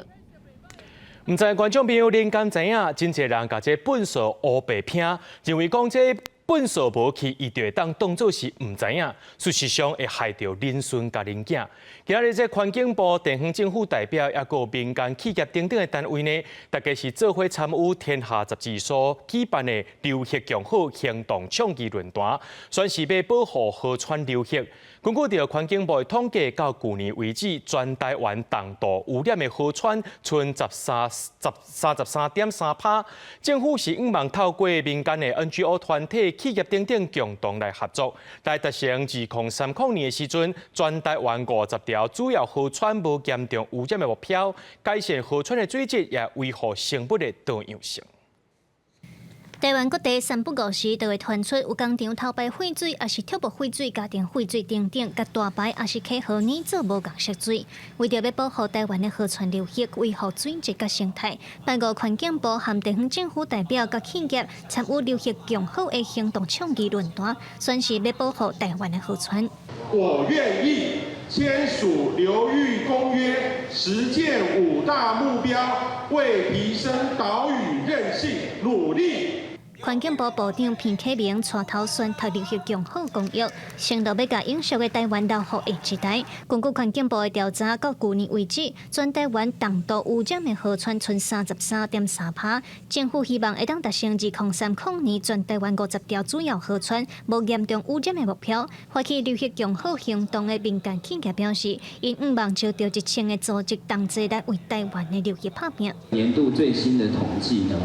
毋知觀眾朋友恁敢知影，真濟人共這糞掃烏白拼，認為講這糞掃無去，伊就會當當做是毋知影，事實上會害著恁孫佮恁囝。今仔日這環境部、地方政府代表，抑閣有民間企業等等的單位呢，大家是做伙參與《天下雜誌》所舉辦的流域共好行動倡議論壇，宣示欲保護河川流域。根據著環境部的統計，到舊年為止，全台灣重度污染的河川賰33.3%。政府是向望透過民間的 NGO 團體、企業等等共同來合作，來達成2030年的時陣，全台灣50條主要河川無嚴重污染的目標，改善河川的水質，也維護生物的多樣性。台灣各地三不五時就會傳出有工廠偷排廢水，抑是拆木廢水、家庭廢水等等，共大排抑是溪河染做無仝色水。為著欲保護台灣的河川流域，維護水質佮生態，拜五環境部和地方政府代表佮企業參與流域共好的行動倡議論壇，宣示欲保護台灣的河川。我願意簽署流域公約，實踐五大目標，為提升島嶼韌性努力。環境部部長彭啟明帶頭宣讀流域共好公約，承諾欲共永續的台灣留予下一代。根據環境部的調查，到舊年為止，全台灣重度污染的河川賰33.3%。政府希望會當達成2030年全台灣50條主要河川無嚴重污染的目標。發起流域共好行動的民間企業表示，𪜶向望招著1000個組織同齊來為台灣的流域拍拚。年度最新的統計呢，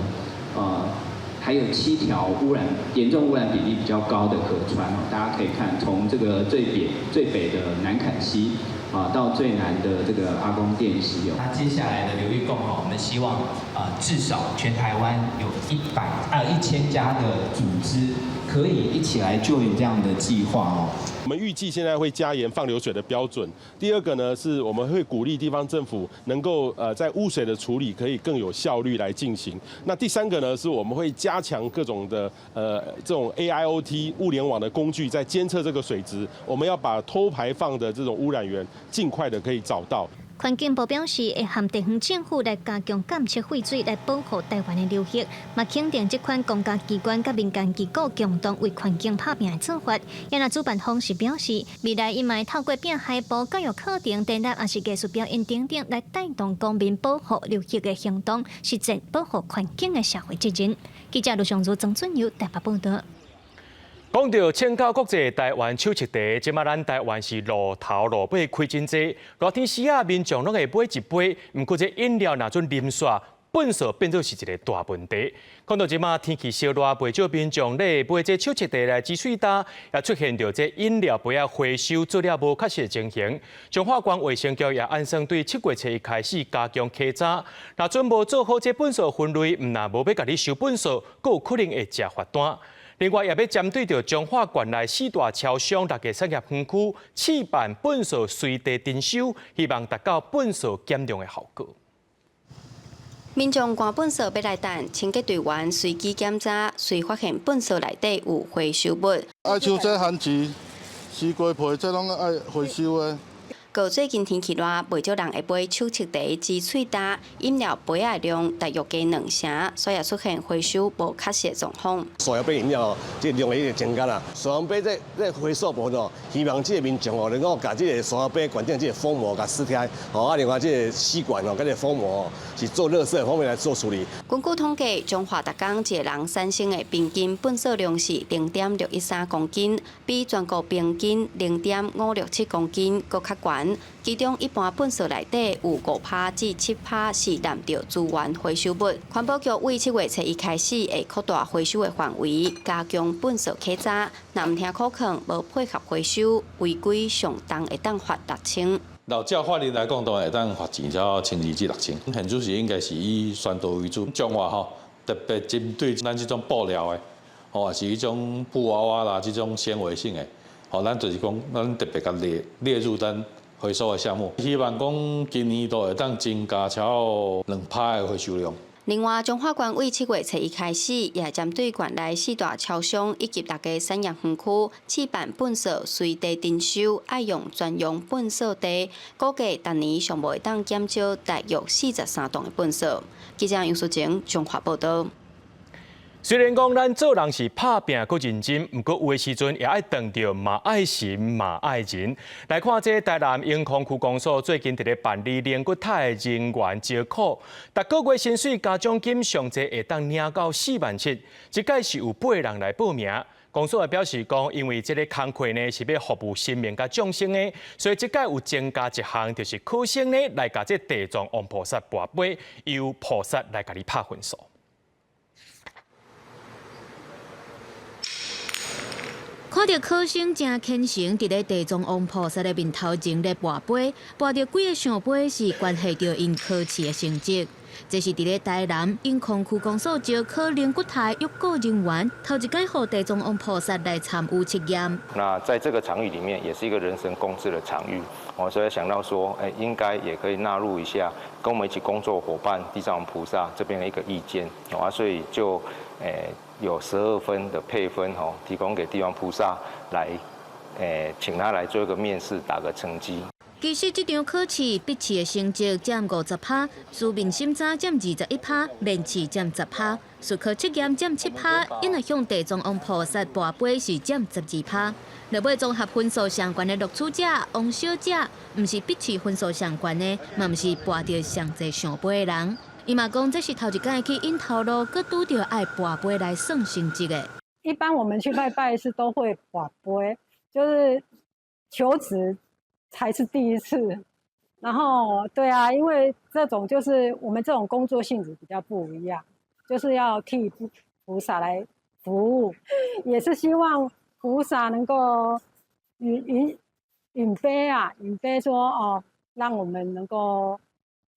還有7條污染嚴重污染比例比較高的河川哦，大家可以看從這個最北最北的南崁溪啊，到最南的這個阿公店溪哦。那接下來的流域共好，我們希望啊至少全台灣有1000家的組織可以一起來 join 這樣的計劃哦。我們預計現在會加嚴放流水的標準。第二個呢，是我們會鼓勵地方政府能夠在污水的處理可以更有效率來進行。那第三個呢，是我們會加強各種的這種 AIoT 物聯網的工具，在監測這個水質。我們要把偷排放的這種污染源盡快的可以找到。環境部表示，會和地方政府來加強監測廢水，來保護台灣的流域。嘛肯定這款公家機關佮民間機構共同為環境拍拚的做法。也若主辦方是表示，未來𪜶嘛會透過拼海報、教育課程、展覽，抑是藝術表演等等，來帶動公民保護流域的行動，實踐保護環境的社會責任。記者盧尚如、曾俊友台北報導。講到請教國際台灣手冊茶，這馬咱台灣是路頭路尾開真濟，熱天時啊，民眾攏會買一杯。毋過這飲料若準啉煞，糞掃變做是一個大問題。講到這馬天氣燒熱，袂少民眾咧買這手冊茶來止喙焦，也出現著這飲料杯仔回收做了無確實的情形。彰化縣衛生局也按算對7月初一開始加強稽查，若準無做好這糞掃分類，毋但無欲共你收糞掃，閣有可能會食罰單。另外，也欲針對著彰化縣內四大超商六个產業園區試辦糞掃隨地徵收，希望達到糞掃減量的效果。民眾搬糞掃欲來擲，清潔隊員隨機檢查，隨發現糞掃內底有回收物。愛收這番薯、西瓜皮，這攏愛回收的。閣閣最近天氣熱，袂少人會買手測茶、止喙焦飲料杯仔量大約加兩成，所以出現回收無確實狀況。塑膠杯飲料這個量一定增加啦。塑膠杯這回收部分哦，希望這個民眾哦能夠共這个塑膠杯管頂這个封膜共撕開，哦啊另外這个吸管哦，佮這个封膜哦是做垃圾方面來做處理。根據統計，彰化逐工一個人產生的平均糞埽量是0.613公斤，比全國平均0.567公斤閣較懸。其中一般糞埽內底有5%至7%是澹著資源回收物。環保局為7月初一開始會擴大回收的範圍，加強糞埽稽查。若毋聽苦勸，無配合回收，違規上重會當罰6000。老照法律來講，當然會當罰錢超1200至6000。現主是應該是以宣導為主，彰化吼特別針對咱這種布料的，吼，是彼種布娃娃啦，這種纖維性的，吼，咱就是講，咱特別共列入咱回收的項目，希望講今年度會當增加超過2%的回收量。另外，彰化縣為7月初一開始，也會針對縣內四大超商以及六个產業園區，試辦糞埽隨地徵收，愛用專用糞埽袋，估計逐年上無會當減少大約43噸的糞埽。記者楊淑晴彰化報道。雖然講咱做人是拍拚閣認真，毋過有的時陣也愛當著嘛愛神嘛愛人。來看這台南永康區公所最近佇咧辦理靈骨塔的人員招考，逐個月薪水加獎金上濟會當領到4萬7，這屆是有八人來報名。公所也表示講，因為這个工課呢是欲服務神明佮眾生的，所以這屆有增加一項，就是考生呢來共這地藏王菩薩跋杯，由菩薩來共你拍分數。看著考生誠虔誠，佇咧地藏王菩薩的面頭前咧跋杯，跋著幾个聖杯是關係著𪜶考試的成績。這是佇咧台南永康區公所招考靈骨塔育顧人員，頭一擺予地藏王菩薩來參與測驗。那在這個場域裡面，也是一個人神共治的場域，我所以想到說，應該也可以納入一下跟我們一起工作夥伴地藏王菩薩這邊的一個意見，啊，所以就有12分的配分吼，提供給地藏菩薩來，請他來做一個面試，打個成績。其實這場考試筆試的成績佔50%，書面審查佔21%，面試佔10%，術科測驗佔7%，𪜶若向地藏王菩薩跋杯是佔12%。落尾綜合分數上懸的錄取者王小姐，毋是筆試分數上懸的，嘛毋是跋著上濟聖杯的人。伊嘛講，這是頭一擺去𪜶頭路，閣拄著愛跋杯來算成績的。一般我們去拜拜是都會跋杯，就是求職才是第一次。然後，對啊，因為這種就是我們這種工作性質比較不一樣，就是要替菩薩來服務，也是希望菩薩能夠允允杯啊，允杯說哦，讓我們能夠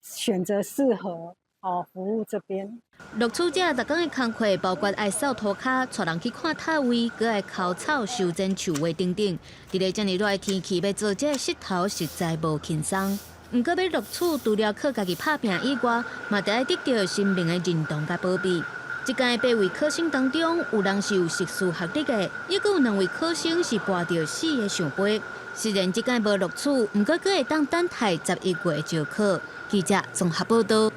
選擇適合。哦，服務這邊。錄取者逐工的工課包括愛掃塗跤、帶人去看塔位，閣愛摳草、修剪樹木等等。佇咧遮爾熱的天氣，欲做這个穡頭實在無輕鬆。毋過欲錄取，除了靠家己拍拚以外，嘛著愛得著神明的認同佮保庇。這屆八位考生當中，有人是有碩士學歷的，抑閣有兩位考生是跋著四个聖杯。雖然這屆無錄取，毋過閣會當等待11月招考。記者綜合報道。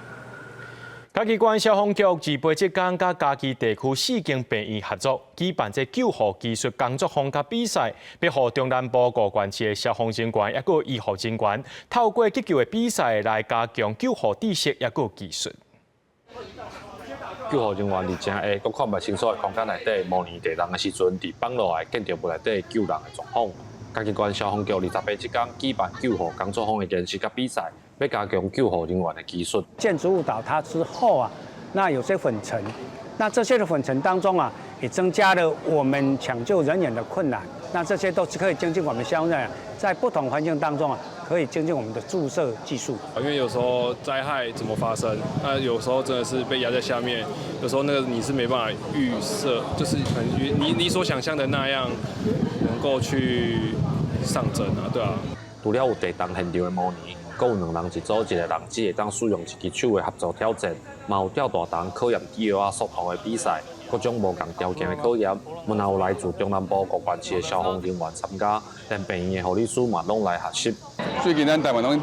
嘉義縣消防局二八這工佮嘉義地區四間病院合作，舉辦這救護技術工作坊佮比賽，欲予中南部五縣市的消防人員抑閣醫護人員，透過急救的比賽來加強救護知識抑閣技術。救護人員佇誠狹閣看袂清楚的空間內底模擬地動的時陣，佇放落來建築物內底救人的狀況。嘉義縣消防局28這工舉辦救護工作坊的演習佮比賽。欲加強救護人員的技術。建築物倒塌之後啊，那有些粉塵，那這些的粉塵當中啊，也增加了我們搶救人員的困難。那這些都是可以精進我們消防員在不同環境當中啊，可以精進我們的注射技術。因為有時候災害怎麼發生，那有時候真的是被壓在下面，有時候那個你是沒辦法預設，就是很你所想象的那樣，能夠去上陣啊，對啊。除了有地動現場的模擬，閣有兩人一組，一个人只會當使用一支手的合作挑戰，嘛有吊大筒考驗肌肉仔速度的比賽，各種無仝條件的考驗，毋但有來自中南部各縣市的消防人員參加，連病院的護理師嘛攏來學習。最近咱台灣攏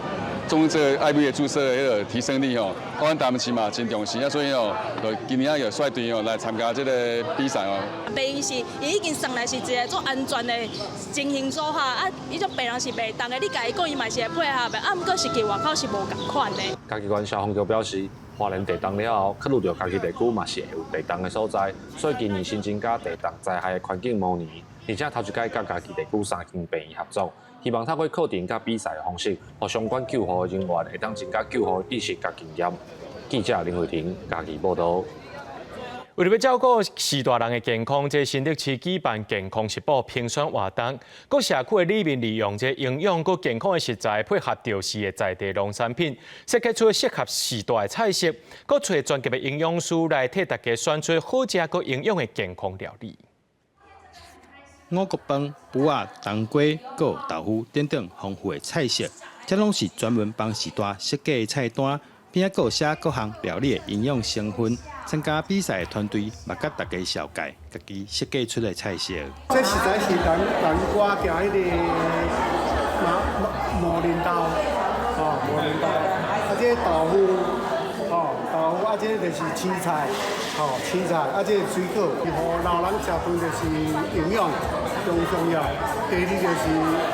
總這 IV 的注射的彼個提升力吼，阮台南市嘛真重視啊，所以吼，就今年啊又率隊吼來參加這個比賽哦。病院是伊已經算來是一个足安全的情形所下，啊，彼種病人是袂動的，你共伊講伊嘛是會配合的，啊，毋過實際外口是無仝款的。嘉義縣消防局表示，花蓮地動了後，考慮著嘉義地區嘛是會有地動的所在，所以今年新增加地動災害的環境模擬，而且頭一擺佮嘉義地區三間病院合作，希望透過課程佮比賽的方式，予相關救護人員會當增加救護知識佮經驗。記者林慧婷嘉義報導。為著欲照顧序大人的健康，這新竹市舉辦健康食譜評選活動，各社區的里民利用這營養閣健康的食材，配合著市的在地農產品，設計出適合序大的菜色，閣揣專業的營養師來替大家選出好食閣營養的健康料理。五穀飯、麩仔、冬瓜、閣豆腐等等豐富的菜色，這攏是專門幫序大設計的菜單，邊仔閣有寫各項料理的營養成分。參加比賽的團隊嘛，佮大家紹介家己設計出的菜色。這實在是南南瓜加彼個馬馬鈴豆，哦，馬鈴豆，啊，這豆腐，哦，豆腐，啊，這就是青菜，哦，青菜，啊，這水果，予老人食飯就是營養上重要。第二就是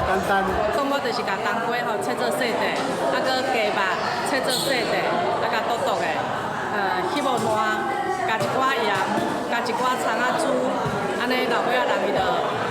簡單。咁我就是共冬瓜吼切做細塊，啊，閣雞肉切做細塊，啊，共剁剁的。彼無爛，加一寡鹽，加一寡蔥仔珠，按呢老歲仔人伊就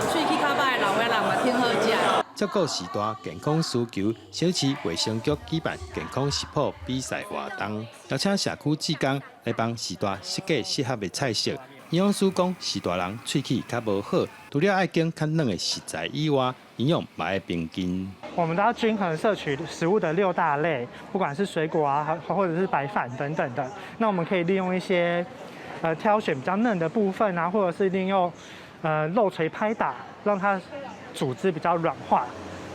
喙齒較歹，老歲仔人嘛挺好食。照顧序大健康需求，新竹市衛生局舉辦健康食譜比賽活動，邀請社區志工來幫序大設計適合的菜色。營養師講，序大人喙齒較無好，除了愛揀較嫩的食材以外，營養嘛愛平均。我們都要均衡攝取食物的六大類，不管是水果啊，或者是白飯等等的。那我們可以利用一些，挑選比較嫩的部分啊，或者是利用，肉錘拍打，讓它組織比較軟化，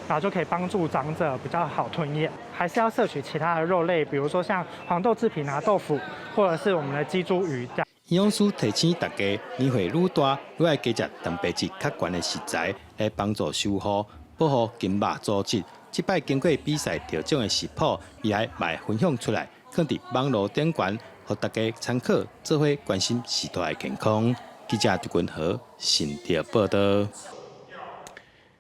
然後就可以幫助長者比較好吞嚥。還是要攝取其他的肉類，比如說像黃豆製品啊、豆腐，或者是我們的雞、豬、魚這樣。營養師提醒大家，年歲愈大，愈愛加食蛋白質較懸的食材，來幫助修復、保護筋肉組織。這擺經過比賽得獎的食譜，未來嘛會分享出來，放佇網路頂懸，予大家參考，做伙關心序大的健康。記者朱君和新竹報導。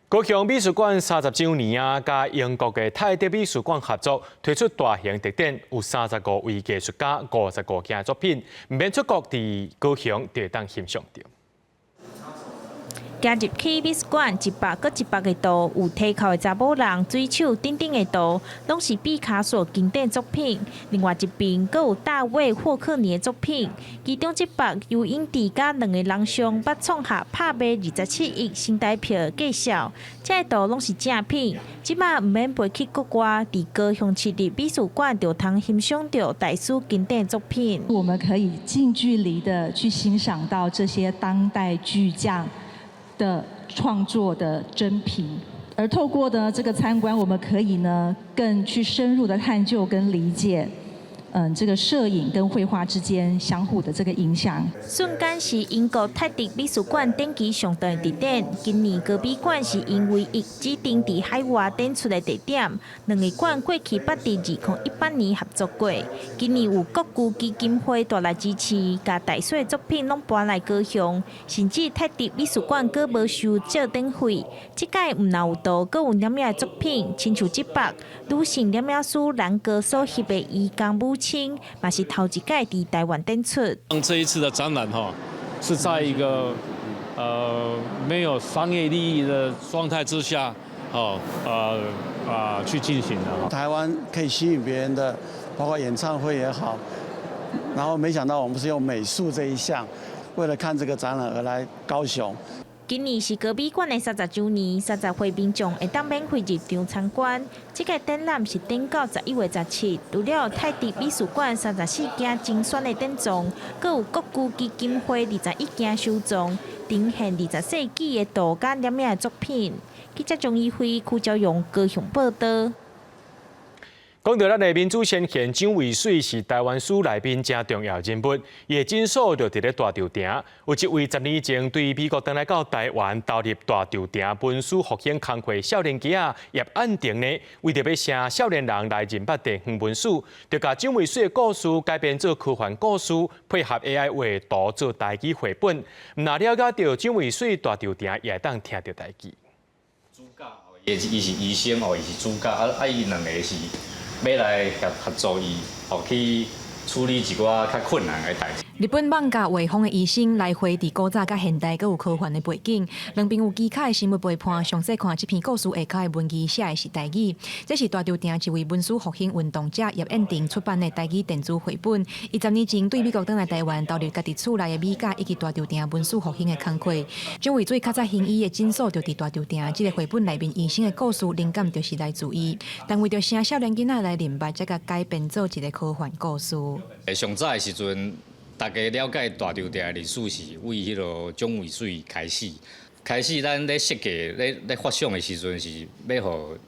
高雄美術館30週年啊，佮英國的泰德美術館合作推出大型特展，有35位藝術家、55件作品，毋免出國，佇高雄就會當欣賞著。行入去美術館，100閣100个圖，有提哭的查某人、水手等等的圖，攏是畢卡索經典作品。另外一邊，閣有大衛霍克尼的作品。其中這幅由影帝佮兩个人上捌創下拍賣27億新台票介紹，這个圖攏是正品。這馬毋免飛去國外，佇高雄市立美術館就通欣賞著大師經典作品。我們可以近距離的去欣賞到這些當代巨匠的創作的珍品，而透過呢這個參觀，我們可以呢更去深入的探究跟理解，這個攝影跟繪畫之間相互的這個影響。瞬間是英國泰德美術館展期上長的地點，今年高美館是𪜶唯一指定佇海外展出的地點。兩个館過去捌佇2018年合作過，今年有國具基金會帶來支持，共大師的作品攏搬來高雄，甚至泰德美術館閣無收照展費。這擺毋但有圖，閣有攝影的作品，親像這幅女性攝影師蘭哥所翕的移工母親，嘛是頭一擺佇台灣展出。這一次的展覽哈，是在一個沒有商業利益的狀態之下，哦去進行的。台灣可以吸引別人的，包括演唱會也好，然後沒想到我們是用美術這一項，為了看這個展覽而來高雄。今年是高美館的30週年，30歲民眾會當免費入場參觀。這个展覽是展到11月17，除了泰德美術館34件精選的典藏，閣有國具基金會21件收藏，呈現20世紀的圖佮攝影的作品。記者張怡輝、柯昭陽高雄報導。講到咱的民主先賢蔣渭水是臺灣史內面誠重要人物，伊的診所就佇咧大稻埕。有一位10年前對美國轉來到臺灣投入大稻埕文史復興工課少年兒仔葉按婷呢，為著欲請少年人來認捌地方文史，就共蔣渭水的故事改編做科幻故事，配合 AI 畫圖做台語繪本。毋若了解著蔣渭水大稻埕，也會當聽著台語。伊是醫生哦，伊是主教，啊伊兩個是欲來合作伊，哦去處理一寡較困難的代誌。日本漫畫畫風的醫生來回佇古早佮現代，閣有科幻的背景，兩邊有機卡的生物陪伴。詳細看這篇故事下跤的文字寫的是台語，這是大稻埕一位文史復興運動者葉燕婷出版的台語電子繪本。伊10年前對美國轉來臺灣，投入家己厝內的美甲以及大稻埕文史復興的工課。蔣渭水較早行醫的診所就佇大稻埕，這個繪本內面醫生的故事靈感就是來自伊。但為著請少年囡仔來認捌，才共改編做一個科幻故事。上早的時陣，大家了解大稻埕的歷史是為彼个蔣渭水開始。開始咱咧設計、咧發想的時陣，是欲予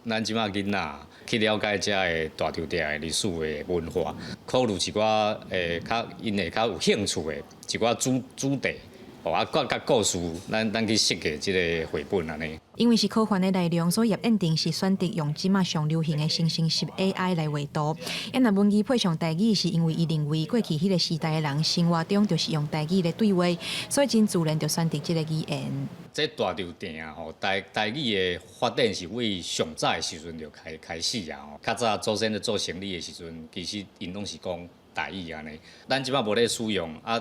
咱這馬囡仔去了解遮个大稻埕的歷史的文化，考慮一寡較𪜶會較有興趣的一寡主題。哦啊，佮故事，咱去設計這个繪本按呢。因為是科幻的內容，所以葉燕婷是選擇用這馬上流行的生成式 AI 來畫圖。啊，若文字配上台語，是因為伊認為過去彼個時代的人生活中就是用台語來對話，所以真自然就選擇這個語言。這大稻埕吼，台語的發展是為上早的時陣就開始啊吼。較早祖先咧做生理的時陣，其實𪜶攏是講台語按呢。咱這馬無咧使用啊。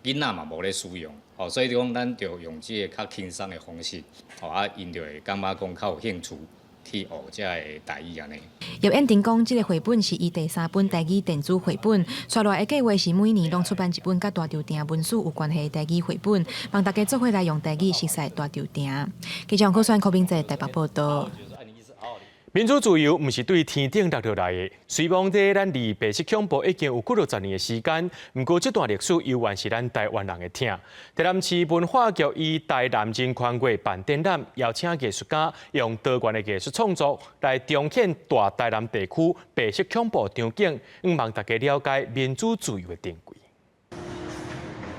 囡仔嘛無咧使用，哦，所以講咱就用這个較輕鬆的方式，哦啊，𪜶就會感覺講較有興趣去學這个台語按呢。葉燕婷講，這个繪本是伊第三本台語電子繪本，紲落來的計劃是每年攏出版一本佮大稻埕文史有關係的台語繪本，幫大家做伙來用台語熟悉大稻埕。記者黃可選、柯明哲台北報導。民主自由毋是對天頂落落來的，雖罔這咱離白色恐怖已經有幾落十年的時間，毋過這段歷史猶原是咱臺灣人的疼。台南市文化局以台南人權月辦展覽，邀請藝術家用多元的藝術創作來重現大台南地區白色恐怖場景，向望大家了解民主自由的珍貴。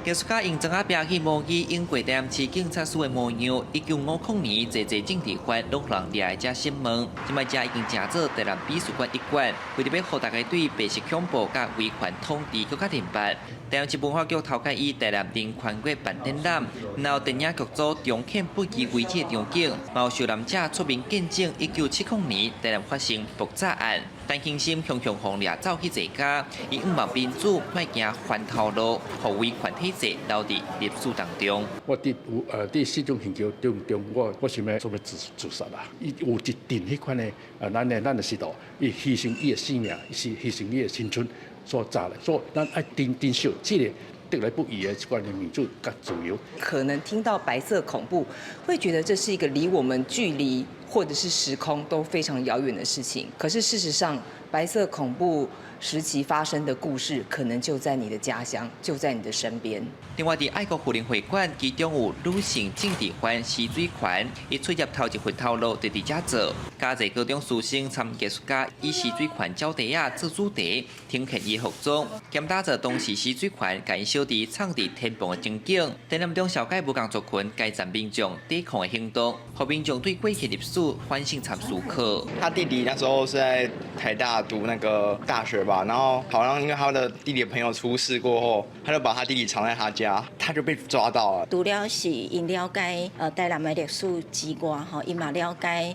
藝術家用磚仔壁去模擬英國台南市警察署的模樣。1950年，濟濟政治犯攏予人掠來遮審問，這擺遮已經成做台南美術館一館，為著欲予大家對白色恐怖佮威權統治閣較認捌。台南市文化局頭擺以台南人權月辦展覽，然後電影劇組重現不羈危機的場景，嘛有受難者出面見證1970年台南發生爆炸案。陳興心雄雄予掠走去坐監，伊向望民主莫行翻頭路，予威權體制留佇歷史當中。我佇有佇四種刑求當中，我想欲做欲自殺啦。伊有一陣彼款的咱的時代，伊犧牲伊的生命，是犧牲伊的青春所造的，所以咱愛珍惜這个得來不易的這款的民主佮自由。可能聽到白色恐怖，會覺得這是一個離我們距離或者是時空都非常遙遠的事情。可是事實上，白色恐怖時期發生的故事，可能就在你的家鄉，就在你的身邊。另外，佇愛國婦人會館，其中有女性政治犯施水權，伊出入頭一份頭路就佇遮做。嘉濟高中師生參藝術家以施水權鳥蹄仔做主題，呈現伊服裝，兼打造當時施水權共伊小弟藏佇天棚的情景。展覽中，紹介無仝族群該站民眾抵抗的行動，予民眾對過去歷史反省參思考。他弟弟那時候是在台大讀那個大學吧，然後好像因為他的弟弟的朋友出事過後，他就把他弟弟藏在他家，他就被抓到了。除了是𪜶了解台南的歷史之外，吼，伊嘛了解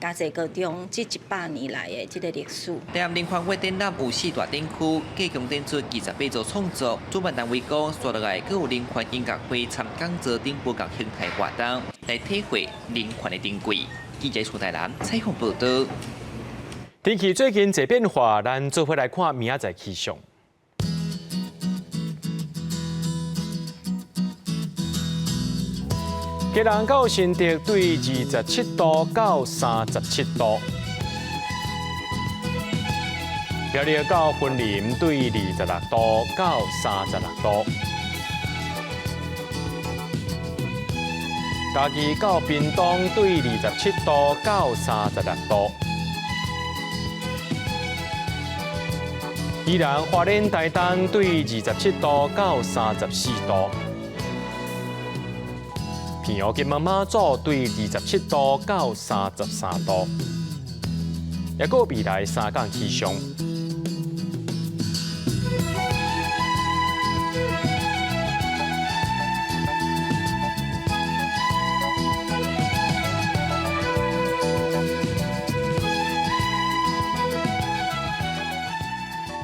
嘉濟高中這100年來的這个歷史。台南人權月展覽有四大展區，計共展出28組創作。主辦單位講，紲落來閣有人權音樂會參講座等無仝形態活動，來體會人權的珍貴。記者出台南採訪報導。天氣最近濟變化，咱做伙來看明仔載氣象。基隆到新竹對27度到37度，苗栗到雲林對26度到36度，嘉義到屏東對27度到36度，宜蘭花蓮台東對27度到34度，澎湖金門馬祖對27度到33度，抑閣未來三工氣象。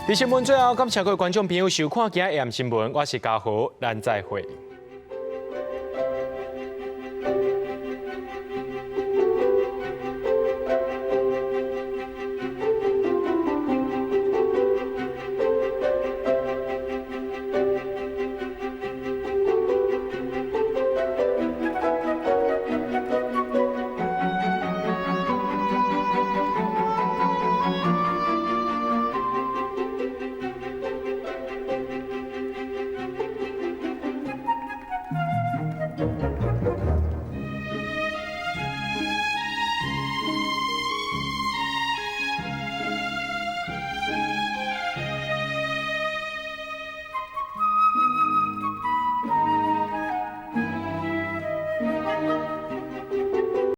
佇新聞最後，感謝各位觀眾朋友收看今日 AM 新聞，我是嘉豪，咱再會。